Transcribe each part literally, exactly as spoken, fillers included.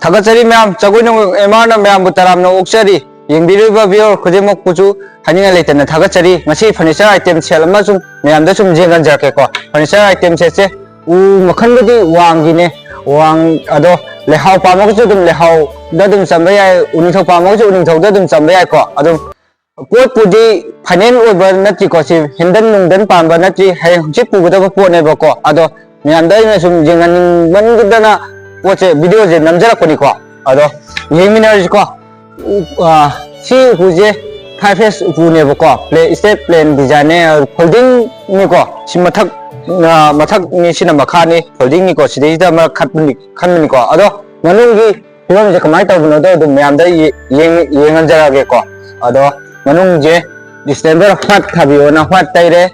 ꯊꯥꯒꯠꯆꯔꯤ ꯃꯌꯥꯝ, ꯖꯒꯣꯏ ꯅꯣꯡ ꯑꯦꯝ ꯑꯥꯔꯅ ꯃꯌꯥꯝꯕꯨ ꯇꯔꯥꯝꯅ ꯑꯣꯛꯆꯔꯤ꯫ ꯌꯦꯡꯕꯤꯔꯤꯕ viewer ꯈꯨꯗꯤꯡꯃꯛꯄꯨꯁꯨ ꯍꯥꯏꯅꯤꯡꯉꯥꯏ ꯂꯩꯇꯅ ꯊꯥꯒꯠꯆꯔꯤ꯫ ꯉꯁꯤ furniture item sale ꯑꯃ ꯁꯨꯝ ꯃꯌꯥꯝꯗ ꯁꯨꯝ ꯌꯦꯡꯍꯟꯖꯔꯛꯀꯦꯀꯣ꯫ Furniture item saleꯁꯦ ꯎ ꯃꯈꯜꯕꯨꯗꯤ ꯋꯥꯡꯒꯤꯅꯦ, ꯋꯥꯡ ꯑꯗꯣ ꯂꯩꯍꯥꯎ ꯄꯥꯝꯃꯒꯁꯨ ꯑꯗꯨꯝ ꯂꯩꯍꯥꯎꯗ ꯑꯗꯨꯝ ꯆꯟꯕ ꯌꯥꯏ, ꯎꯅꯤꯡꯊꯧ ꯄꯥꯝꯃꯒꯁꯨ ꯎꯅꯤꯡꯊꯧꯗ ꯑꯗꯨꯝ ꯆꯟꯕ ꯌꯥꯏꯀꯣ꯫ ꯑꯗꯨꯝ ꯄꯣꯠꯄꯨꯗꯤ final ꯑꯣꯏꯕ ꯅꯠꯇ꯭ꯔꯤꯀꯣ, ꯁꯤ ꯍꯦꯟꯗꯟ ꯅꯨꯡꯗꯟ ꯄꯥꯟꯕ ꯅꯠꯇ꯭ꯔꯤ, ꯍꯌꯦꯡ ꯍꯪꯆꯤꯠ ꯄꯨꯒꯗꯕ ꯄꯣꯠꯅꯦꯕꯀꯣ꯫ ꯑꯗꯣ ꯃꯌꯥꯝꯗ ꯑꯩꯅ ꯁꯨꯝ ꯌꯦꯡꯍꯟꯅꯤꯡꯃꯟꯒꯤꯗꯅ ꯄꯣꯠꯁꯦ videoꯁꯦ ꯅꯝꯖꯔꯛꯄꯅꯤꯀꯣ꯫ ꯑꯗꯣ ꯌꯦꯡꯃꯤꯟꯅꯔꯁꯤꯀꯣ꯫ ꯎ- ꯑ, ꯁꯤ ꯎꯄꯨꯁꯦ five S ꯎꯄꯨꯅꯦꯕꯀꯣ, play state plain designꯅꯦ, foldingꯅꯤꯀꯣ꯫ ꯁꯤ ꯃꯊꯛ ꯑ, ꯃꯊꯛꯅꯤ, ꯁꯤꯅ ꯃꯈꯥꯅꯤ, foldingꯅꯤꯀꯣ꯫ ꯁꯤꯗꯩꯁꯤꯗ ꯑꯃ ꯈꯠꯄꯅꯤ ꯈꯟꯕꯅꯤꯀꯣ꯫ ꯑꯗꯣ ꯃꯅꯨꯡꯒꯤ ꯐꯤꯕꯝꯁꯦ ꯀꯃꯥꯏꯅ ꯇꯧꯕꯅꯣꯗꯣ ꯑꯗꯨꯝ ꯃꯌꯥꯝꯗ ꯌꯦ- ꯌꯦꯡ- ꯌꯦꯡꯍꯟꯖꯔꯛꯑꯒꯦꯀꯣ꯫ ꯑꯗꯣ ꯃꯅꯨꯡꯁꯦ distemper white ꯊꯥꯕꯤꯌꯣꯅ white ꯇꯩꯔꯦ꯫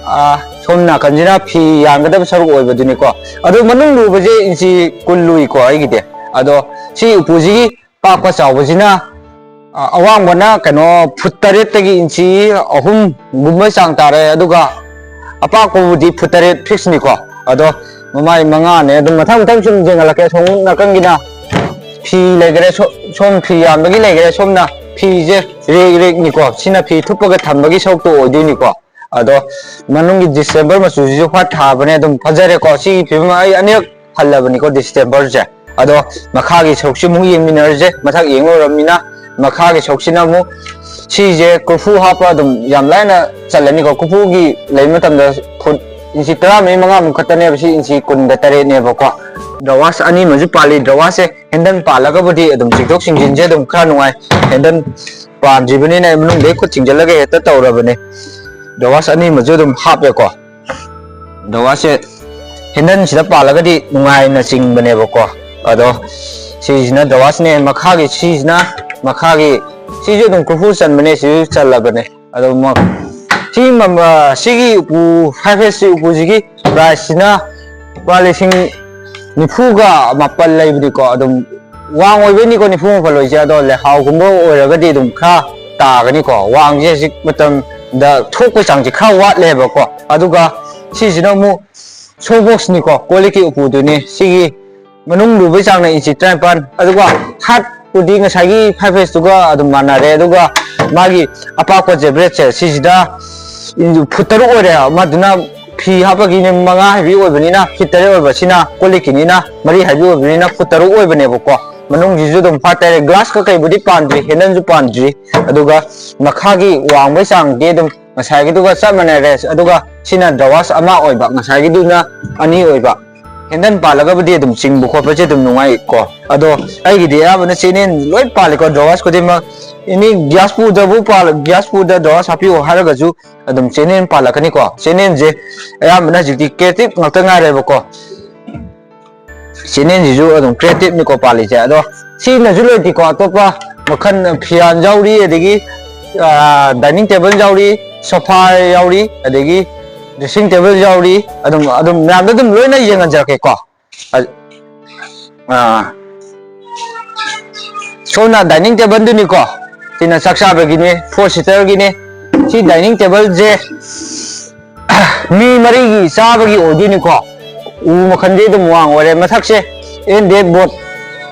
ꯑ, ꯁꯣꯝ ꯅꯥꯀꯟꯁꯤꯅ ꯐꯤ ꯌꯥꯟꯒꯗꯕ ꯁꯔꯨꯛ ꯑꯣꯏꯕꯗꯨꯅꯤꯀꯣ꯫ ꯑꯗꯣ ꯃꯅꯨꯡ ꯂꯨꯕꯁꯦ ꯏꯟꯆꯤ ꯀꯨꯟ ꯂꯨꯏꯀꯣ ꯑꯩꯒꯤꯗꯤ꯫ ꯑꯗꯣ ꯁꯤ ꯎꯄꯨꯁꯤꯒꯤ ꯄꯥꯛꯄ ꯆꯥꯎꯕꯁꯤꯅ, ꯑ, ꯑꯋꯥꯡꯕꯅ ꯀꯩꯅꯣ ꯐꯨꯠ ꯇꯔꯦꯠꯇꯒꯤ ꯏꯟꯆꯤ ꯑꯍꯨꯝꯒꯨꯝꯕ ꯆꯥꯡ ꯇꯥꯔꯦ, ꯑꯗꯨꯒ ꯑꯄꯥꯛꯄꯕꯨꯗꯤ ꯐꯨꯠ ꯇꯔꯦꯠ fixꯅꯤꯀꯣ꯫ ꯑꯗꯣ ꯃꯃꯥꯏ ꯃꯉꯥꯅꯦ, ꯑꯗꯨꯝ ꯃꯊꯪ ꯃꯊꯪ ꯁꯨꯝ ꯌꯦꯡꯍꯜꯂꯛꯀꯦ꯫ ꯁꯣꯝ ꯅꯥꯀꯟꯒꯤꯅ ꯐꯤ ꯂꯩꯈꯔꯦ, ꯁꯣ- ꯁꯣꯝ ꯐꯤ ꯌꯥꯟꯕꯒꯤ ꯂꯩꯈꯔꯦ꯫ ꯁꯣꯝꯅ ꯐꯤꯁꯦ ꯔꯦꯛ ꯔꯦꯛꯅꯤꯀꯣ, ꯁꯤꯅ ꯐꯤ ꯊꯨꯞꯄꯒ ꯊꯝꯕꯒꯤ ꯁꯔꯨꯛꯇꯣ ꯑꯣꯏꯗꯣꯏꯅꯤꯀꯣ꯫ ꯑꯗꯣ ꯃꯅꯨꯡꯒꯤ distemper ꯃꯆꯨꯁꯤꯁꯨ white ꯊꯥꯕꯅꯦ, ꯑꯗꯨꯝ ꯐꯖꯔꯦꯀꯣ꯫ ꯁꯤꯒꯤ ꯐꯤꯕꯝ ꯑꯩ ꯑꯅꯤꯔꯛ ꯍꯜꯂꯕꯅꯤꯀꯣ distemperꯁꯦ꯫ ꯑꯗꯣ ꯃꯈꯥꯒꯤ ꯁꯔꯨꯛꯁꯤ ꯑꯃꯨꯛ ꯌꯦꯡꯃꯤꯟꯅꯔꯁꯦ꯫ ꯃꯊꯛ ꯌꯦꯡ ꯂꯣꯏꯔꯕꯅꯤꯅ ꯃꯈꯥꯒꯤ ꯁꯔꯨꯛꯁꯤꯅ ꯑꯃꯨꯛ, ꯁꯤꯁꯦ ꯀꯣꯔꯐꯨ ꯍꯥꯞꯄ ꯑꯗꯨꯝ ꯌꯥꯝ ꯂꯥꯏꯅ ꯆꯜꯂꯅꯤꯀꯣ꯫ ꯀꯣꯔꯐꯨꯒꯤ ꯂꯩꯕ ꯃꯇꯝꯗ ꯐꯨꯠ ꯏꯟꯆꯤ ꯇꯔꯥꯃꯔꯤ ꯃꯉꯥꯃꯨꯛ ꯈꯛꯇꯅꯦꯕ, ꯁꯤ ꯏꯟꯆꯤ ꯀꯨꯟꯒ ꯇꯔꯦꯠꯅꯦꯕꯀꯣ꯫ Drawers ꯑꯅꯤ ꯑꯃꯁꯨ ꯄꯥꯜꯂꯤ꯫ Drawers ꯁꯦ ꯍꯦꯟꯗꯜ ꯄꯥꯜꯂꯒꯕꯨꯗꯤ ꯑꯗꯨꯝ ꯆꯤꯡꯊꯣꯛ ꯆꯤꯡꯁꯤꯟꯁꯦ ꯑꯗꯨꯝ ꯈꯔ ꯅꯨꯡꯉꯥꯏ꯫ ꯍꯦꯟꯗꯜ ꯄꯥꯟꯗ꯭ꯔꯤꯕꯅꯤꯅ ꯑꯩ ꯃꯅꯨꯡꯗꯩ ꯈꯨꯠ ꯆꯤꯡꯁꯤꯜꯂꯒ ꯍꯦꯛꯇ ꯇꯧꯔꯕꯅꯦ꯫ Drawers ꯑꯅꯤ ꯑꯃꯁꯨ ꯑꯗꯨꯝ ꯍꯥꯞꯄꯦꯀꯣ꯫ Drawers ꯁꯦ ꯍꯦꯟꯗꯜꯁꯤꯗ ꯄꯥꯜꯂꯒꯗꯤ ꯅꯨꯡꯉꯥꯏꯅ ꯆꯤꯡꯕꯅꯦꯕꯀꯣ꯫ ꯑꯗꯣ ꯁꯤꯁꯤꯅ drawers ꯅꯦ, ꯃꯈꯥꯒꯤ ꯁꯤꯁꯤꯅ ꯃꯈꯥꯒꯤ, ꯁꯤꯁꯨ ꯑꯗꯨꯝ ꯀꯣꯔꯐꯨ ꯆꯟꯕꯅꯦ, ꯁꯤꯁꯨ ꯆꯜꯂꯕꯅꯦ꯫ ꯑꯗꯣ ꯃ- ꯁꯤ ꯃ- ꯁꯤꯒꯤ ꯎꯄꯨ five S ꯁꯤ ꯎꯄꯨꯁꯤꯒꯤ price ꯁꯤꯅ ꯂꯨꯄꯥ ꯂꯤꯁꯤꯡ ꯅꯤꯐꯨꯒ ꯃꯥꯄꯜ ꯂꯩꯕꯅꯤꯀꯣ꯫ ꯑꯗꯨꯝ ꯋꯥꯡ ꯑꯣꯏꯕꯩꯅꯤꯀꯣ ꯅꯤꯐꯨ ꯃꯥꯄꯜ ꯑꯣꯏꯁꯦ꯫ ꯑꯗꯣ ꯂꯩꯍꯥꯎꯒꯨꯝꯕ ꯑꯣꯏꯔꯒꯗꯤ ꯑꯗꯨꯝ ꯈꯔ ꯇꯥꯒꯅꯤꯀꯣ꯫ ꯋꯥꯡꯁꯦ ꯍꯧꯖꯤꯛ ꯃꯇꯝꯗ ꯊꯣꯛꯄꯩ ꯆꯥꯡꯁꯦ ꯈꯔ ꯋꯥꯠꯂꯦꯕꯀꯣ꯫ ꯑꯗꯨꯒ ꯁꯤꯁꯤꯅ ꯑꯃꯨꯛ softbox ꯅꯤꯀꯣ, ꯀꯣꯜ ꯂꯤꯛꯀꯤ ꯎꯄꯨꯗꯨꯅꯤ꯫ ꯁꯤꯒꯤ ꯃꯅꯨꯡ ꯂꯨꯕꯩ ꯆꯥꯡꯅ ꯏꯟꯆꯤ ꯇꯔꯥꯅꯤꯄꯥꯟ, ꯑꯗꯨꯒ ꯍꯥꯏꯠꯄꯨꯗꯤ ꯉꯁꯥꯏꯒꯤ ꯐꯥꯏꯚ ꯑꯦꯁꯇꯨꯒ ꯑꯗꯨꯝ ꯃꯥꯟꯅꯔꯦ꯫ ꯑꯗꯨꯒ ꯃꯥꯒꯤ ꯑꯄꯥꯛꯄ ꯖꯦꯕ꯭ꯔꯦꯠꯁꯦ ꯁꯤꯁꯤꯗ ꯐꯨꯠ ꯇꯔꯨꯛ ꯑꯣꯏꯔꯦ꯫ ꯃꯥꯗꯨꯅ ꯐꯤ ꯍꯥꯞꯄꯒꯤꯅꯦ ꯃꯉꯥ ꯍꯥꯏꯕꯤ ꯑꯣꯏꯕꯅꯤꯅ, ꯐꯤꯠ ꯇꯔꯦꯠ ꯑꯣꯏꯕ, ꯁꯤꯅ ꯀꯣꯜ ꯂꯤꯛꯀꯤꯅꯤꯅ ꯃꯔꯤ ꯍꯥꯏꯕꯤ ꯑꯣꯏꯕꯅꯤꯅ ꯐꯨꯠ ꯇꯔꯨꯛ ꯑꯣꯏꯕꯅꯦꯕꯀꯣ꯫ ꯃꯅꯨꯡꯁꯤꯁꯨ ꯑꯗꯨꯝ ꯐꯥꯠ ꯇꯔꯦꯠ, ꯒ꯭ꯂꯥꯁ ꯀꯩꯀꯩꯕꯨꯗꯤ ꯄꯥꯟꯗ꯭ꯔꯤ, ꯍꯦꯟꯗꯜꯁꯨ ꯄꯥꯟꯗ꯭ꯔꯤ꯫ ꯑꯗꯨꯒ ꯃꯈꯥꯒꯤ ꯋꯥꯡꯕꯩ ꯆꯥꯡꯗꯤ ꯑꯗꯨꯝ ꯉꯁꯥꯏꯒꯤꯗꯨꯒ ꯆꯞ ꯃꯥꯟꯅꯔꯦ꯫ ꯑꯗꯨꯒ ꯁꯤꯅ ꯗ꯭ꯔꯋꯥꯁ ꯑꯃ ꯑꯣꯏꯕ, ꯉꯁꯥꯏꯒꯤꯗꯨꯅ ꯑꯅꯤ ꯑꯣꯏꯕ꯫ ꯍꯦꯟꯗꯜ ꯄꯥꯜꯂꯒꯕꯨꯗꯤ ꯑꯗꯨꯝ ꯆꯤꯡꯕ ꯈꯣꯠꯄꯁꯦ ꯑꯗꯨꯝ ꯅꯨꯡꯉꯥꯏꯀꯣ꯫ ꯑꯗꯣ ꯑꯩꯒꯤꯗꯤ ꯑꯌꯥꯝꯕꯅ ꯆꯦꯅꯦꯜ ꯂꯣꯏ ꯄꯥꯜꯂꯤꯀꯣ, ꯗ꯭ꯔꯋꯥꯁ ꯈꯨꯗꯤꯡꯃꯛ꯫ ꯑꯦꯅꯤ ꯒ꯭ꯌꯥꯁ ꯄꯨꯗꯕꯨ ꯄꯥꯜ-, ꯒ꯭ꯌꯥꯁ ꯄꯨꯗ ꯗ꯭ꯔꯋꯥꯁ ꯍꯥꯞꯄꯤꯌꯣ ꯍꯥꯏꯔꯒꯁꯨ ꯑꯗꯨꯝ ꯆꯦꯅꯦꯜ ꯄꯥꯜꯂꯛꯀꯅꯤꯀꯣ꯫ ꯆꯦꯅꯦꯜꯁꯦ ꯑꯌꯥꯝꯕꯅ ꯍꯧꯖꯤꯛꯇꯤ ꯀ꯭ꯔꯤꯌꯦꯇꯤꯞ ꯉꯥꯛꯇ ꯉꯥꯏꯔꯦꯕꯀꯣ꯫ ꯆꯦꯅꯦꯜꯁꯤꯁꯨ ꯑꯗꯨꯝ ꯀ꯭ꯔꯤꯌꯦꯇꯤꯞꯅꯤꯀꯣ ꯄꯥꯜꯂꯤꯁꯦ꯫ ꯑꯗꯣ ꯁꯤꯅꯁꯨ ꯂꯣꯏꯗꯦꯀꯣ, ꯑꯇꯣꯞꯄ ꯃꯈꯜ ꯐꯤꯌꯥꯟ ꯌꯥꯎꯔꯤ, ꯑꯗꯒꯤ ꯗꯥꯏꯅꯤꯡ ꯇꯦꯕꯜ ꯌꯥꯎꯔꯤ, ꯁꯣꯐꯥ ꯌꯥꯎꯔꯤ, ꯑꯗꯒꯤ ꯗ꯭ꯔꯦꯁꯤꯡ ꯇꯦꯕꯜ ꯌꯥꯎꯔꯤ꯫ ꯑꯗꯨꯝ, ꯑꯗꯨꯝ ꯃꯌꯥꯝꯗ ꯑꯗꯨꯝ ꯂꯣꯏꯅ ꯌꯦꯡꯍꯟꯖꯔꯛꯀꯦꯀꯣ꯫ ꯑ-, ꯑꯥ, ꯁꯣꯝꯅ ꯗꯥꯏꯅꯤꯡ ꯇꯦꯕꯜꯗꯨꯅꯤꯀꯣ, ꯁꯤꯅ ꯆꯥꯛ ꯆꯥꯕꯒꯤꯅꯤ, ꯐꯣꯔ ꯁꯤꯇꯔꯒꯤꯅꯤ꯫ ꯁꯤ ꯗꯥꯏꯅꯤꯡ ꯇꯦꯕꯜꯁꯦ ꯃꯤ ꯃꯔꯤꯒꯤ ꯆꯥꯕꯒꯤ ꯑꯣꯏꯗꯣꯏꯅꯤꯀꯣ꯫ ꯎ ꯃꯈꯜꯗꯤ ꯑꯗꯨꯝ ꯋꯥꯡ ꯑꯣꯏꯔꯦ꯫ ꯃꯊꯛꯁꯦ ꯑꯦꯟ ꯗꯦ ꯕꯣꯔꯗ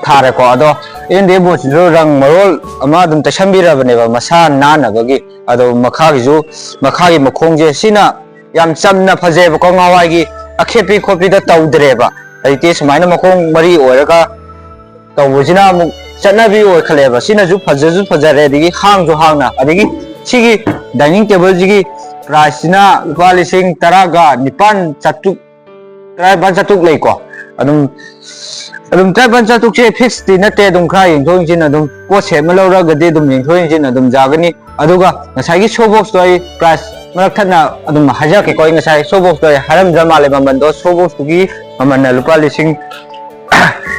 ꯊꯥꯔꯦꯀꯣ꯫ ꯑꯗꯣ ꯑꯦꯟ ꯗꯦ ꯕꯣꯔꯗꯁꯤꯁꯨ ꯔꯪ ꯃꯔꯣꯜ ꯑꯃ ꯑꯗꯨꯝ ꯇꯩꯁꯟꯕꯤꯔꯕꯅꯦꯕ ꯃꯁꯥ ꯅꯥꯟꯅꯕꯒꯤ꯫ ꯑꯗꯣ ꯃꯈꯥꯒꯤꯁꯨ, ꯃꯈꯥꯒꯤ ꯃꯈꯣꯡꯁꯦ ꯁꯤꯅ ꯌꯥꯝ ꯆꯝꯅ ꯐꯖꯩꯑꯕꯀꯣ꯫ ꯉꯍꯥꯟꯋꯥꯏꯒꯤ ꯑꯈꯦꯠꯄꯤ ꯈꯣꯠꯄꯤꯗ ꯇꯧꯗ꯭ꯔꯦꯕ꯫ ꯍꯧꯖꯤꯛꯇꯤ ꯁꯨꯃꯥꯏꯅ ꯃꯈꯣꯡ ꯃꯔꯤ ꯑꯣꯏꯔꯒ ꯇꯧꯕꯁꯤꯅ ꯑꯃꯨꯛ ꯆꯠꯅꯕꯤ ꯑꯣꯏꯈꯠꯂꯛꯑꯦꯕ꯫ ꯁꯤꯅꯁꯨ ꯐꯖꯁꯨ ꯐꯖꯔꯦ, ꯑꯗꯒꯤ ꯍꯥꯡꯁꯨ ꯍꯥꯡꯅ꯫ ꯑꯗꯒꯤ ꯁꯤꯒꯤ ꯗꯥꯏꯅꯤꯡ ꯇꯦꯕꯜꯁꯤꯒꯤ ꯄ꯭ꯔꯥꯏꯁꯁꯤꯅ ꯂꯨꯄꯥ ꯂꯤꯁꯤꯡ ꯇꯔꯥꯒ ꯅꯤꯄꯥꯟ ꯆꯥꯇ꯭ꯔꯨꯛ, ꯇꯔꯥꯅꯤꯄꯥꯟ ꯆꯥꯇ꯭ꯔꯨꯛ ꯂꯩꯀꯣ꯫ ꯑꯗꯨꯝ, ꯑꯗꯨꯝ ꯇꯔꯥꯅꯤꯄꯥꯟ ꯆꯥꯇ꯭ꯔꯨꯛꯁꯦ ꯐꯤꯛꯁꯇꯤ ꯅꯠꯇꯦ, ꯑꯗꯨꯝ ꯈꯔ ꯌꯦꯡꯊꯣꯛ ꯌꯦꯡꯁꯤꯟ, ꯑꯗꯨꯝ ꯄꯣꯠ ꯁꯦꯠ ꯑꯃ ꯂꯧꯔꯒꯗꯤ ꯑꯗꯨꯝ ꯌꯦꯡꯊꯣꯛ ꯌꯦꯡꯁꯤꯟ ꯑꯗꯨꯝ ꯌꯥꯒꯅꯤ꯫ ꯑꯗꯨꯒ ꯉꯁꯥꯏꯒꯤ ꯁꯣ ꯕꯣꯛꯁꯇꯣ ꯑꯩ ꯄ꯭ꯔꯥꯏꯁ ꯃꯔꯛ ꯊꯠꯅ ꯑꯗꯨꯝ ꯍꯥꯏꯖꯔꯛꯀꯦꯀꯣ꯫ ꯑꯩ ꯉꯁꯥꯏ ꯁꯣ ꯕꯣꯛꯁꯇꯣ ꯑꯩ ꯍꯥꯏꯔꯝꯗ꯭ꯔ ꯃꯥꯜꯂꯦ ꯃꯃꯟꯗꯣ꯫ ꯁꯣ ꯕꯣꯛꯁꯇꯨꯒꯤ ꯃꯃꯜꯅ ꯂꯨꯄꯥ ꯂꯤꯁꯤꯡ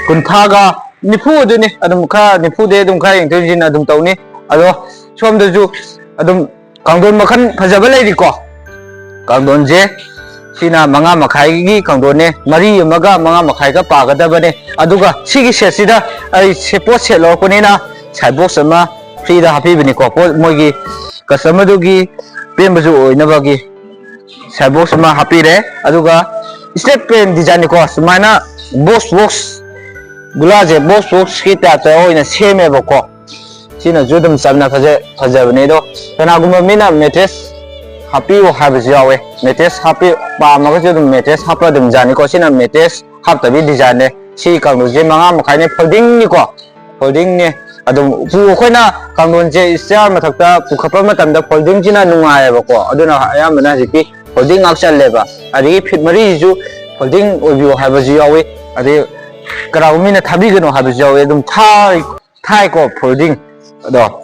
ꯀꯨꯟꯊ꯭ꯔꯥꯒ ꯅꯤꯐꯨ ꯑꯗꯨꯅꯤ꯫ ꯑꯗꯨꯝ ꯈꯔ ꯅꯤꯐꯨꯗꯩ ꯑꯗꯨꯝ ꯈꯔ ꯌꯦꯡꯊꯣꯛ ꯌꯦꯡꯁꯤꯟ ꯑꯗꯨꯝ ꯇꯧꯅꯤ꯫ ꯑꯗꯣ ꯁꯣꯝꯗꯁꯨ ꯑꯗꯨꯝ ꯀꯥꯡꯊꯣꯟ ꯃꯈꯜ ꯐꯖꯕ ꯂꯩꯔꯤꯀꯣ꯫ ꯀꯥꯡꯊꯣꯟꯁꯦ ꯁꯤꯅ ꯃꯉꯥ ꯃꯈꯥꯏꯒꯤ ꯀꯥꯡꯊꯣꯟꯅꯦ, ꯃꯔꯤ ꯑꯃꯒ ꯃꯉꯥ ꯃꯈꯥꯏꯒ ꯄꯥꯒꯗꯕꯅꯦ꯫ ꯑꯗꯨꯒ ꯁꯤꯒꯤ ꯁꯦꯠꯁꯤꯗ ꯑꯩ ꯁꯦ-, ꯄꯣꯠ ꯁꯦꯠ ꯂꯧꯔꯛꯄꯅꯤꯅ ꯁꯥꯏꯠ ꯕꯣꯛꯁ ꯑꯃ ꯐ꯭ꯔꯤꯗ ꯍꯥꯞꯄꯤꯕꯅꯤꯀꯣ꯫ ꯄꯣꯠ ꯃꯣꯏꯒꯤ ꯀꯁꯇꯃꯔꯗꯨꯒꯤ ꯄꯦꯟꯕꯁꯨ ꯑꯣꯏꯅꯕꯒꯤ ꯁꯥꯏꯠ ꯕꯣꯛꯁ ꯑꯃ ꯍꯥꯞꯄꯤꯔꯦ꯫ ꯑꯗꯨꯒ ꯁ꯭ꯇꯦꯠ ꯄꯦꯟ ꯗꯤꯖꯥꯏꯟꯅꯤꯀꯣ, ꯁꯨꯃꯥꯏꯅ ꯕꯣꯛꯁ, ꯕꯣꯛꯁ ꯒꯨꯂꯥꯁꯦ ꯕꯣꯛꯁ ꯕꯣꯛꯁꯀꯤ ꯇꯥꯏꯞꯇ ꯑꯣꯏꯅ ꯁꯦꯝꯃꯦꯕꯀꯣ꯫ ꯁꯤꯅꯁꯨ ꯑꯗꯨꯝ ꯆꯝꯅ ꯐꯖ ꯐꯖꯕꯅꯦ꯫ ꯑꯗꯣ ꯀꯅꯥꯒꯨꯝꯕ ꯃꯤꯅ ꯃꯦꯇ꯭ꯔꯦꯁ ꯍꯥꯞꯄꯤꯌꯨ ꯍꯥꯏꯕꯁꯨ ꯌꯥꯎꯋꯦ꯫ ꯃꯦꯇ꯭ꯔꯦꯁ ꯍꯥꯞꯄꯤ ꯄꯥꯝꯃꯒꯁꯨ ꯑꯗꯨꯝ ꯃꯦꯇ꯭ꯔꯦꯁ ꯍꯥꯞꯄ ꯑꯗꯨꯝ ꯌꯥꯅꯤꯀꯣ꯫ ꯁꯤꯅ ꯃꯦꯇ꯭ꯔꯦꯁ ꯍꯥꯞꯇꯕꯤ ꯗꯤꯖꯥꯏꯟꯅꯦ꯫ ꯁꯤ ꯀꯥꯡꯗꯣꯟꯁꯦ ꯃꯉꯥ ꯃꯈꯥꯏꯅꯦ, ꯐꯣꯜꯗꯤꯡꯅꯤꯀꯣ꯫ ꯐꯣꯜꯗꯤꯡꯅꯦ꯫ ꯑꯗꯨꯝ ꯎꯄꯨ ꯑꯩꯈꯣꯏꯅ ꯀꯥꯡꯗꯣꯟꯁꯦ ꯏꯁꯇꯤꯌꯥꯔ ꯃꯊꯛꯇ ꯄꯨꯈꯠꯄ ꯃꯇꯝꯗ ꯐꯣꯜꯗꯤꯡꯁꯤꯅ ꯅꯨꯡꯉꯥꯏꯌꯦꯕꯀꯣ꯫ ꯑꯗꯨꯅ ꯑꯌꯥꯝꯕꯅ ꯍꯧꯖꯤꯛꯇꯤ ꯐꯣꯜꯗꯤꯡ ꯉꯥꯛ ꯆꯜꯂꯦꯕ꯫ ꯑꯗꯒꯤ ꯐꯤꯠ ꯃꯔꯤꯁꯤꯁꯨ ꯐꯣꯜꯗꯤꯡ ꯑꯣꯏꯕꯤꯌꯨ ꯍꯥꯏꯕꯁꯨ ꯌꯥꯎꯏ꯫ ꯑꯗꯩ ꯀꯅꯥꯒꯨꯝꯕ ꯃꯤꯅ ꯊꯥꯕꯤꯒꯅꯨ ꯍꯥꯏꯕꯁꯨ ꯌꯥꯎꯏ꯫ ꯑꯗꯨꯝ ꯊꯥꯏ ꯊꯥꯏꯀꯣ ꯐꯣꯜꯗꯤꯡ꯫ ꯑꯗꯣ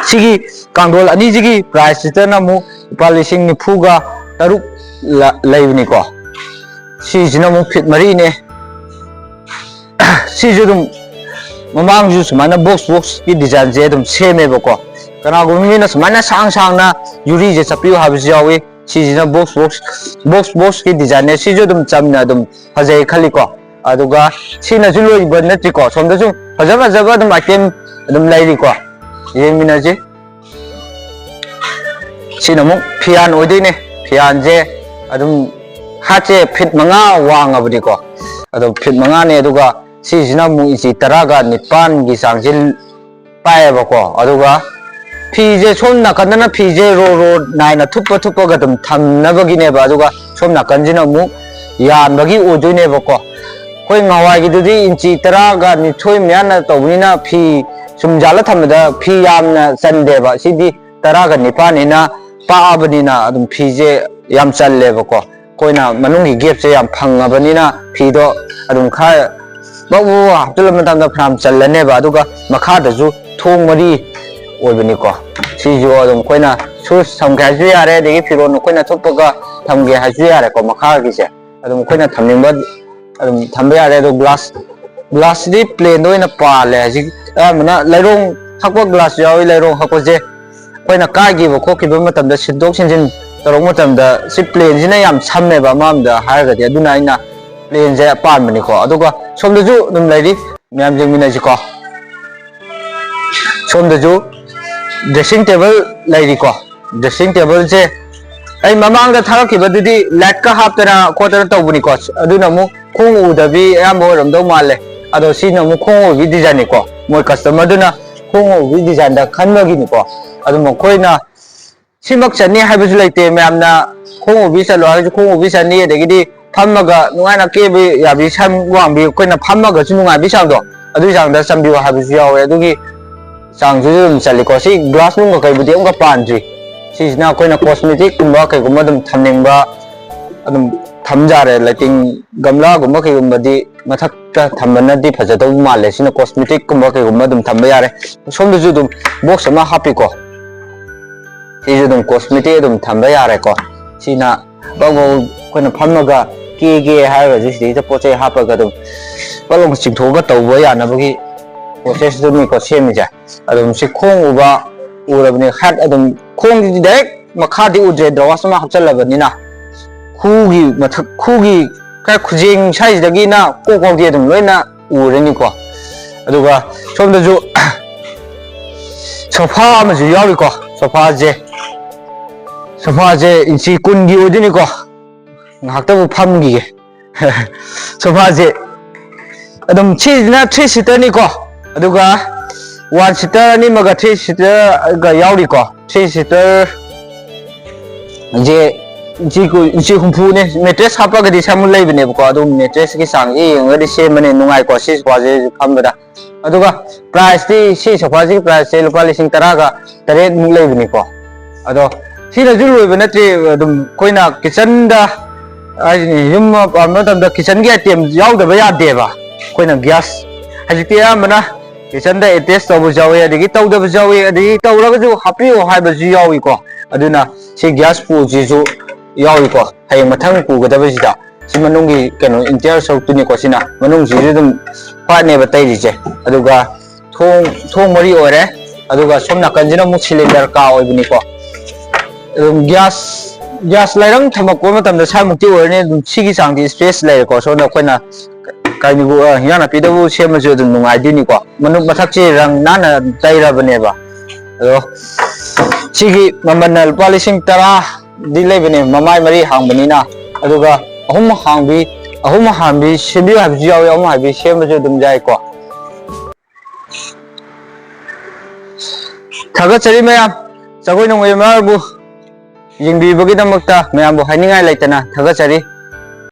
ꯁꯤꯒꯤ ꯀꯥꯡꯊꯣꯜ ꯑꯅꯤꯁꯤꯒꯤ ꯄ꯭ꯔꯥꯏꯁꯁꯤꯗꯅ ꯑꯃꯨꯛ ꯂꯨꯄꯥ ꯂꯤꯁꯤꯡ ꯅꯤꯐꯨꯒ ꯇꯔꯨꯛ ꯂ- ꯂꯩꯕꯅꯤꯀꯣ꯫ ꯁꯤꯁꯤꯅ ꯑꯃꯨꯛ ꯐꯤꯠ ꯃꯔꯤꯅꯦ꯫ ꯁꯤꯁꯨ ꯑꯗꯨꯝ ꯃꯃꯥꯡꯁꯨ ꯁꯨꯃꯥꯏꯅ ꯕꯣꯛꯁ ꯕꯣꯛꯁꯀꯤ ꯗꯤꯖꯥꯏꯟꯁꯦ ꯑꯗꯨꯝ ꯁꯦꯝꯃꯦꯕꯀꯣ꯫ ꯀꯅꯥꯒꯨꯝꯕ ꯃꯤꯅ ꯁꯨꯃꯥꯏꯅ ꯁꯥꯡ ꯁꯥꯡꯅ ꯌꯨꯔꯤꯁꯦ ꯆꯞꯄꯤꯌꯨ ꯍꯥꯏꯕꯁꯨ ꯌꯥꯎꯏ꯫ ꯁꯤꯁꯤꯅ ꯕꯣꯛꯁ ꯕꯣꯛꯁ ꯕꯣꯛꯁ ꯕꯣꯛꯁꯀꯤ ꯗꯤꯖꯥꯏꯟꯅꯦ꯫ ꯁꯤꯁꯨ ꯑꯗꯨꯝ ꯆꯝꯅ ꯑꯗꯨꯝ ꯐꯖꯩ ꯈꯜꯂꯤꯀꯣ꯫ ꯑꯗꯨꯒ ꯁꯤꯅꯁꯨ ꯂꯣꯏꯕ ꯅꯠꯇ꯭ꯔꯤꯀꯣ꯫ ꯁꯣꯝꯗꯁꯨ ꯐꯖ ꯐꯖꯕ ꯑꯗꯨꯝ ꯑꯥꯏꯇꯦꯝ ꯑꯗꯨꯝ ꯂꯩꯔꯤꯀꯣ꯫ ꯌꯦꯡꯃꯤꯟꯅꯁꯤ꯫ ꯁꯤꯅ ꯑꯃꯨꯛ ꯐꯤꯌꯥꯟ ꯑꯣꯏꯗꯣꯏꯅꯦ꯫ ꯐꯤꯌꯥꯟꯁꯦ ꯑꯗꯨꯝ ꯍꯥꯠꯁꯦ ꯐꯤꯠ ꯃꯉꯥ ꯋꯥꯡꯉꯕꯅꯤꯀꯣ꯫ ꯑꯗꯣ ꯐꯤꯠ ꯃꯉꯥꯅꯦ꯫ ꯑꯗꯨꯒ ꯁꯤꯁꯤꯅ ꯑꯃꯨꯛ ꯏꯟꯆꯤ ꯇꯔꯥꯒ ꯅꯤꯄꯥꯟꯒꯤ ꯆꯥꯡꯁꯤ ꯄꯥꯏꯌꯦꯕꯀꯣ꯫ ꯑꯗꯨꯒ ꯐꯤꯁꯦ ꯁꯣꯝ ꯅꯥꯀꯟꯗꯅ ꯐꯤꯁꯦ ꯔꯣ ꯔꯣ ꯅꯥꯏꯅ ꯊꯨꯞꯄ ꯊꯨꯞꯄꯒ ꯑꯗꯨꯝ ꯊꯝꯅꯕꯒꯤꯅꯦꯕ꯫ ꯑꯗꯨꯒ ꯁꯣꯝ ꯅꯥꯀꯟꯁꯤꯅ ꯑꯃꯨꯛ ꯌꯥꯟꯕꯒꯤ ꯑꯣꯏꯗꯣꯏꯅꯦꯕꯀꯣ꯫ ꯑꯩꯈꯣꯏ ꯉꯍꯥꯟꯋꯥꯏꯒꯤꯗꯨꯗꯤ ꯏꯟꯆꯤ ꯇꯔꯥꯒ ꯅꯤꯊꯣꯏ ꯃꯌꯥꯅ ꯇꯧꯕꯅꯤꯅ ꯐꯤ ꯁꯨꯝ ꯌꯥꯜꯂ ꯊꯝꯕꯗ ꯐꯤ ꯌꯥꯝꯅ ꯆꯟꯗꯦꯕ꯫ ꯁꯤꯗꯤ ꯇꯔꯥꯒ ꯅꯤꯄꯥꯟꯅꯤꯅ ꯄꯥꯛꯑꯕꯅꯤꯅ ꯑꯗꯨꯝ ꯐꯤꯁꯦ ꯌꯥꯝ ꯆꯜꯂꯦꯕꯀꯣ꯫ ꯑꯩꯈꯣꯏꯅ ꯃꯅꯨꯡꯒꯤ ꯒꯦꯞꯁꯦ ꯌꯥꯝ ꯐꯪꯉꯕꯅꯤꯅ ꯐꯤꯗꯣ ꯑꯗꯨꯝ ꯈꯔ ꯕꯛ ꯕꯛ ꯕꯛ ꯍꯥꯞꯆꯤꯜꯂꯕ ꯃꯇꯝꯗ ꯐꯅꯌꯥꯝ ꯆꯜꯂꯅꯦꯕ꯫ ꯑꯗꯨꯒ ꯃꯈꯥꯗꯁꯨ ꯊꯣꯡ ꯃꯔꯤ ꯑꯣꯏꯕꯅꯤꯀꯣ꯫ ꯁꯤꯁꯨ ꯑꯗꯨꯝ ꯑꯩꯈꯣꯏꯅ ꯁꯨꯁ ꯊꯝꯒꯦ ꯍꯥꯏꯁꯨ ꯌꯥꯔꯦ, ꯑꯗꯒꯤ ꯐꯤꯔꯣꯜ ꯑꯩꯈꯣꯏꯅ ꯊꯨꯞꯄꯒ ꯊꯝꯒꯦ ꯍꯥꯏꯁꯨ ꯌꯥꯔꯦꯀꯣ꯫ ꯃꯈꯥꯒꯤꯁꯦ ꯑꯗꯨꯝ ꯑꯩꯈꯣꯏꯅ ꯊꯝꯅꯤꯡꯕ ꯑꯗꯨꯝ ꯊꯝꯕ ꯌꯥꯔꯦ꯫ ꯑꯗꯣ ꯒ꯭ꯂꯥꯁ ꯒ꯭ꯂꯥꯁꯁꯤꯗꯤ ꯄ꯭ꯂꯦꯟꯗ ꯑꯣꯏꯅ ꯄꯥꯜꯂꯦ꯫ ꯍꯧꯖꯤꯛ ꯑꯌꯥꯝꯕꯅ ꯂꯩꯔꯣꯡ ꯍꯛꯄ ꯒ꯭ꯂꯥꯁ ꯌꯥꯎꯏ꯫ ꯂꯩꯔꯣꯡ ꯍꯛꯄꯁꯦ ꯑꯩꯈꯣꯏꯅ ꯀꯥꯏꯈꯤꯕ ꯈꯣꯠꯈꯤꯕ ꯃꯇꯝꯗ ꯁꯤꯟꯗꯣꯛ ꯁꯤꯟꯖꯤꯟ ꯇꯧꯔꯛꯄ ꯃꯇꯝꯗ ꯁꯤ ꯄ꯭ꯂꯦꯟꯁꯤꯅ ꯌꯥꯝ ꯁꯝꯃꯦꯕ ꯑꯃꯔꯣꯝꯗ ꯍꯥꯏꯔꯒꯗꯤ꯫ ꯑꯗꯨꯅ ꯑꯩꯅ ꯄ꯭ꯂꯦꯟꯁꯦ ꯄꯥꯟꯕꯅꯤꯀꯣ꯫ ꯑꯗꯨꯒ ꯁꯣꯝꯗꯁꯨ ꯑꯗꯨꯝ ꯂꯩꯔꯤ, ꯃꯌꯥꯝ ꯌꯦꯡꯃꯤꯟꯅꯁꯤꯀꯣ꯫ ꯁꯣꯝꯗꯁꯨ ꯗ꯭ꯔꯦꯁꯤꯡ ꯇꯦꯕꯜ ꯂꯩꯔꯤꯀꯣ꯫ ꯗ꯭ꯔꯦꯁꯤꯡ ꯇꯦꯕꯜꯁꯦ ꯑꯩ ꯃꯃꯥꯡꯗ ꯊꯥꯒꯠꯈꯤꯕꯗꯨꯗꯤ ꯂꯥꯏꯠꯀ ꯍꯥꯞꯇꯅ ꯈꯣꯠꯇꯅ ꯇꯧꯕꯅꯤꯀꯣ꯫ ꯑꯗꯨꯅ ꯑꯃꯨꯛ ꯈꯣꯡ ꯎꯗꯕꯤ ꯑꯌꯥꯝꯕ ꯑꯣꯏꯔꯝꯗꯧ ꯃꯥꯜꯂꯦ꯫ ꯑꯗꯣ ꯁꯤꯅ ꯑꯃꯨꯛ ꯈꯣꯡ ꯑꯣꯏꯕꯤ ꯗꯤꯖꯥꯏꯟꯅꯤꯀꯣ, ꯃꯣꯏ ꯀꯁꯇꯃꯔꯗꯨꯅ ꯈꯣꯡ ꯑꯣꯏꯕꯤ ꯗꯤꯖꯥꯏꯟꯗ ꯈꯟꯕꯒꯤꯅꯤꯀꯣ꯫ ꯑꯗꯨꯝ ꯑꯩꯈꯣꯏꯅ ꯁꯤꯃꯛ ꯆꯠꯅꯤ ꯍꯥꯏꯕꯁꯨ ꯂꯩꯇꯦ, ꯃꯌꯥꯝꯅ ꯈꯣꯡ ꯑꯣꯏꯕꯤ ꯆꯠꯂꯣ ꯍꯥꯏꯔꯁꯨ ꯈꯣꯡ ꯑꯣꯏꯕꯤ ꯆꯠꯅꯤ, ꯑꯗꯒꯤꯗꯤ ꯐꯝꯃꯒ ꯅꯨꯡꯉꯥꯏꯅ ꯀꯦꯕ ꯌꯥꯕꯤ, ꯁꯝ ꯋꯥꯡꯕꯤ, ꯑꯩꯈꯣꯏꯅ ꯐꯝꯃꯒꯁꯨ ꯅꯨꯡꯉꯥꯏꯕꯤ ꯆꯥꯡꯗꯣ, ꯑꯗꯨꯒꯤ ꯆꯥꯡꯗ ꯆꯟꯕꯤꯌꯣ ꯍꯥꯏꯕꯁꯨ ꯌꯥꯎꯋꯦ꯫ ꯑꯗꯨꯒꯤ ꯆꯥꯡꯁꯤꯁꯨ ꯑꯗꯨꯝ ꯆꯠꯂꯤꯀꯣ꯫ ꯁꯤ ꯒ꯭ꯂꯥꯁ ꯅꯨꯡ ꯀꯩꯕꯨꯗꯤ ꯑꯃꯨꯛꯀ ꯄꯥꯟꯗ꯭ꯔꯤ꯫ ꯁꯤꯁꯤꯅ ꯑꯩꯈꯣꯏꯅ ꯀꯣꯁꯃꯦꯇꯤꯛꯀꯨꯝꯕ ꯀꯩꯒꯨꯝꯕ ꯑꯗꯨꯝ ꯊꯝꯅꯤꯡꯕ ꯑꯗꯨꯝ ꯊꯝꯖꯥꯔꯦ꯫ ꯂꯩꯇꯦꯡ ꯒꯝꯂꯥꯒꯨꯝꯕ ꯀꯩꯒꯨꯝꯕꯗꯤ ꯃꯊꯛꯇ ꯊꯝꯕꯅꯗꯤ ꯐꯖꯗꯧ ꯃꯥꯜꯂꯦ꯫ ꯁꯤꯅ ꯀꯣꯁꯃꯦꯇꯤꯛꯀꯨꯝꯕ ꯀꯩꯒꯨꯝꯕ ꯑꯗꯨꯝ ꯊꯝꯕ ꯌꯥꯔꯦ꯫ ꯁꯣꯝꯗꯁꯨ ꯑꯗꯨꯝ ꯕꯣꯛꯁ ꯑꯃ ꯍꯥꯞꯄꯤꯀꯣ꯫ ꯁꯤꯁꯨ ꯑꯗꯨꯝ ꯀꯣꯁꯃꯦꯇꯤꯛ ꯑꯗꯨꯝ ꯊꯝꯕ ꯌꯥꯔꯦꯀꯣ꯫ ꯁꯤꯅ ꯕꯛ ꯕꯛ ꯑꯩꯈꯣꯏꯅ ꯐꯝꯃꯒ ꯀꯦꯒꯦ ꯍꯥꯏꯔꯒꯁꯨ ꯁꯤꯗꯩꯗ ꯄꯣꯠ ꯆꯩ ꯍꯥꯞꯄꯒ ꯑꯗꯨꯝ ꯄꯛ ꯂꯥꯎꯅ ꯆꯤꯡꯊꯣꯛꯑꯒ ꯇꯧꯕ ꯌꯥꯅꯕꯒꯤ ꯄ꯭ꯔꯣꯁꯦꯁꯇꯨꯅꯤꯀꯣ ꯁꯦꯝꯃꯤꯁꯦ꯫ ꯑꯗꯨꯝ ꯁꯤ ꯈꯣꯡ ꯎꯕ ꯎꯔꯕꯅꯤ, ꯍꯥꯏꯠ ꯑꯗꯨꯝ ꯈꯣꯡꯁꯤꯗꯤ ꯗꯥꯏꯔꯦꯛ ꯃꯈꯥꯗꯤ ꯎꯗ꯭ꯔꯦ, ꯗ꯭ꯔꯋꯥꯁ ꯑꯃ ꯍꯥꯞꯆꯜꯂꯕꯅꯤꯅ꯫ ꯈꯨꯒꯤ ꯃꯊꯛ, ꯈꯨꯒꯤ ꯈꯔ ꯈꯨꯖꯦꯡ ꯁ꯭ꯋꯥꯏꯁꯤꯗꯒꯤꯅ ꯀꯣꯛ ꯐꯥꯎꯗꯤ ꯑꯗꯨꯝ ꯂꯣꯏꯅ ꯎꯔꯅꯤꯀꯣ꯫ ꯑꯗꯨꯒ ꯁꯣꯝꯗꯁꯨ ꯁꯣꯐꯥ ꯑꯃꯁꯨ ꯌꯥꯎꯔꯤꯀꯣ꯫ ꯁꯣꯐꯥꯁꯦ, ꯁꯣꯐꯥꯁꯦ ꯏꯟꯆꯤ ꯀꯨꯟꯒꯤ ꯑꯣꯏꯗꯣꯏꯅꯤꯀꯣ꯫ ꯉꯥꯏꯍꯥꯛꯇꯕꯨ ꯐꯝꯈꯤꯒꯦ꯫ ꯁꯣꯐꯥꯁꯦ ꯑꯗꯨꯝ, ꯁꯤꯁꯤꯅ ꯊ꯭ꯔꯤ ꯁꯤꯇꯔꯅꯤꯀꯣ, ꯑꯗꯨꯒ ꯋꯥꯟ ꯁꯤꯇꯔ ꯑꯅꯤꯃꯒ ꯊ꯭ꯔꯤ ꯁꯤꯇꯔꯒ ꯌꯥꯎꯔꯤꯀꯣ꯫ ꯊ꯭ꯔꯤ ꯁꯤꯇꯔ ꯁꯦ ꯏꯟꯆꯤ ꯀꯨ-, ꯏꯟꯆꯤ ꯍꯨꯝꯐꯨꯅꯦ꯫ ꯃꯦꯇ꯭ꯔꯦꯁ ꯍꯥꯞꯄꯒꯗꯤ ꯁꯥꯃꯨꯛ ꯂꯩꯕꯅꯦꯕꯀꯣ, ꯑꯗꯨꯝ ꯃꯦꯇ꯭ꯔꯦꯁꯀꯤ ꯆꯥꯡꯁꯦ ꯌꯦꯡꯉꯒꯗꯤ ꯁꯦꯝꯕꯅꯦ ꯅꯨꯡꯉꯥꯏꯀꯣ ꯁꯤ ꯁꯣꯐꯥꯁꯦ ꯐꯝꯕꯗ꯫ ꯑꯗꯨꯒ ꯄ꯭ꯔꯥꯏꯁꯇꯤ, ꯁꯤ ꯁꯣꯐꯥꯁꯤꯒꯤ ꯄ꯭ꯔꯥꯏꯁꯁꯦ ꯂꯨꯄꯥ ꯂꯤꯁꯤꯡ ꯇꯔꯥꯒ ꯇꯔꯦꯠꯃꯨꯛ ꯂꯩꯕꯅꯤꯀꯣ꯫ ꯑꯗꯣ ꯁꯤꯅꯁꯨ ꯂꯣꯏꯕ ꯅꯠꯇꯦ, ꯑꯗꯨꯝ ꯑꯩꯈꯣꯏꯅ ꯀꯤꯠꯆꯟꯗ ꯍꯥꯏꯁꯤꯅꯤ, ꯌꯨꯝ ꯑꯃ ꯄꯥꯟꯕ ꯃꯇꯝꯗ ꯀꯤꯠꯆꯟꯒꯤ ꯑꯥꯏꯇꯦꯝ ꯌꯥꯎꯗꯕ ꯌꯥꯗꯦꯕ꯫ ꯑꯩꯈꯣꯏꯅ ꯒ꯭ꯌꯥꯁ, ꯍꯧꯖꯤꯛꯇꯤ ꯑꯌꯥꯝꯕꯅ ꯀꯤꯠꯆꯟꯗ ꯑꯦꯇꯦꯆ ꯇꯧꯕꯁꯨ ꯌꯥꯎꯋꯤ, ꯑꯗꯒꯤ ꯇꯧꯗꯕꯁꯨ ꯌꯥꯎꯋꯤ, ꯑꯗꯒꯤ ꯇꯧꯔꯒꯁꯨ ꯍꯥꯞꯄꯤꯌꯣ ꯍꯥꯏꯕꯁꯨ ꯌꯥꯎꯏꯀꯣ꯫ ꯑꯗꯨꯅ ꯁꯤ ꯒ꯭ꯌꯥꯁ ꯄꯨꯁꯤꯁꯨ ꯌꯥꯎꯏꯀꯣ, ꯍꯌꯦꯡ ꯃꯊꯪ ꯄꯨꯒꯗꯕꯁꯤꯗ꯫ ꯁꯤ ꯃꯅꯨꯡꯒꯤ ꯀꯩꯅꯣ ꯏꯟꯇꯤꯌꯔ ꯁꯔꯨꯛꯇꯨꯅꯤꯀꯣ꯫ ꯁꯤꯅ ꯃꯅꯨꯡꯁꯤꯁꯨ ꯑꯗꯨꯝ ꯐꯥꯠꯅꯦꯕ ꯇꯩꯔꯤꯁꯦ꯫ ꯑꯗꯨꯒ ꯊꯣꯡ, ꯊꯣꯡ ꯃꯔꯤ ꯑꯣꯏꯔꯦ꯫ ꯑꯗꯨꯒ ꯁꯣꯝ ꯅꯥꯀꯟꯁꯤꯅ ꯑꯃꯨꯛ ꯁꯤꯂꯤꯟꯗꯔ ꯀꯥ ꯑꯣꯏꯕꯅꯤꯀꯣ꯫ ꯑꯗꯨꯝ ꯒ꯭ꯌꯥꯁ, ꯒ꯭ꯌꯥꯁ ꯂꯥꯏꯔꯪ ꯊꯝꯃꯛꯄ ꯃꯇꯝꯗ ꯁ꯭ꯋꯥꯏꯃꯨꯛꯇꯤ ꯑꯣꯏꯔꯅꯤ꯫ ꯑꯗꯨꯝ ꯁꯤꯒꯤ ꯆꯥꯡꯗꯤ ꯁ꯭ꯄꯦꯁ ꯂꯩꯔꯦꯀꯣ꯫ ꯁꯣꯝꯗ ꯑꯩꯈꯣꯏꯅ ꯀꯥꯏꯅꯤꯕꯨ, ꯑ, ꯍꯤꯟꯖꯥꯡ ꯅꯥꯄꯤꯗꯕꯨ ꯁꯦꯝꯃꯁꯨ ꯑꯗꯨꯝ ꯅꯨꯡꯉꯥꯏꯗꯣꯏꯅꯤꯀꯣ꯫ ꯃꯅꯨꯡ, ꯃꯊꯛꯁꯦ ꯔꯪ ꯅꯥꯟꯅ ꯇꯩꯔꯕꯅꯦꯕ꯫ ꯑꯗꯣ ꯁꯤꯒꯤ ꯃꯃꯜꯅ ꯂꯨꯄꯥ ꯂꯤꯁꯤꯡ ꯇꯔꯥꯗꯤ ꯂꯩꯕꯅꯦ, ꯃꯃꯥꯏ ꯃꯔꯤ ꯍꯥꯡꯕꯅꯤꯅ꯫ ꯑꯗꯨꯒ ꯑꯍꯨꯝ ꯍꯥꯡꯕꯤ, ꯑꯍꯨꯝ ꯍꯥꯟꯕꯤ ꯁꯦꯝꯕꯤꯌꯨ ꯍꯥꯏꯕꯁꯨ ꯌꯥꯎꯏ, ꯑꯍꯨꯝ ꯍꯥꯟꯕꯤ ꯁꯦꯝꯕꯁꯨ ꯑꯗꯨꯝ ꯌꯥꯏꯀꯣ꯫ ꯊꯥꯒꯠꯆꯔꯤ ꯃꯌꯥꯝ, ꯖꯒꯣꯏ ꯅꯣꯡꯃꯩ ꯃꯌꯥꯝꯕꯨ ꯌꯦꯡꯕꯤꯕꯒꯤꯗꯃꯛꯇ ꯃꯌꯥꯝꯕꯨ ꯍꯥꯏꯅꯤꯡꯉꯥꯏ ꯂꯩꯇꯅ ꯊꯥꯒꯠꯆꯔꯤ꯫